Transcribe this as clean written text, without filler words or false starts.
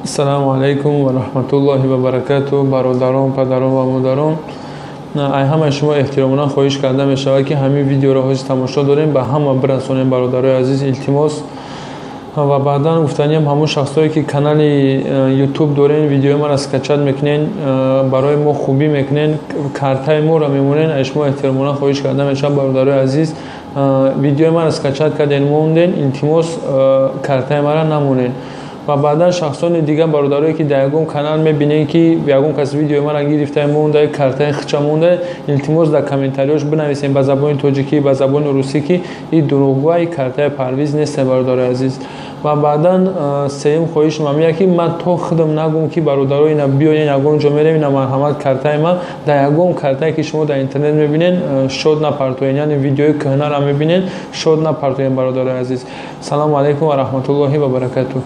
Ассалому алайкум ва раҳматуллоҳи ва баракату. Бародарон, падарон ва модарон, ай ҳамаи шумо эҳтиромона хоҳиш карда мешавад, ки ҳамин видеоро ҳозир тамошо дорем, ба ҳама бирасонем, бародарои азиз, илтимос. Ва баъдан гуфтаниям, ҳамон шахсое ки канали Ютуб дорен, видеои маро скачать мекунен, барои мо хубӣ мекунен, картаи моро мемонен, ай шумо эҳтиромона хоҳиш карда мешавад, бародарои азиз, видеои маро скачать карден, монден, илтимос, картаи маро намонен. Ва баъдан шахсони дигар, бародарое ки дар ягон канал мебинем, ки ягон кас видеои мара гирифта монда, картаи хича монда, илтимос, дар комментариёш бинависем ба забони тоҷикӣ, ба забони русӣ, ки и дурӯғгӯа, и картаи Парвиз нест, бародарои азиз. Ва баъдан сеюм хоҳишам ҳамия, ки ман то худам нагӯм, ки бародаро, ина биёен, ягон ҷо мерем, ина марҳамат, картаи ман. Дар ягон картае ки шумо дар интернет мебинен, шод напартоен, яъне видеои кӯҳнара мебинен, шод напартоен, бародарои азиз. Салому алайкум ва раҳматуллоҳи ва баракатуҳ.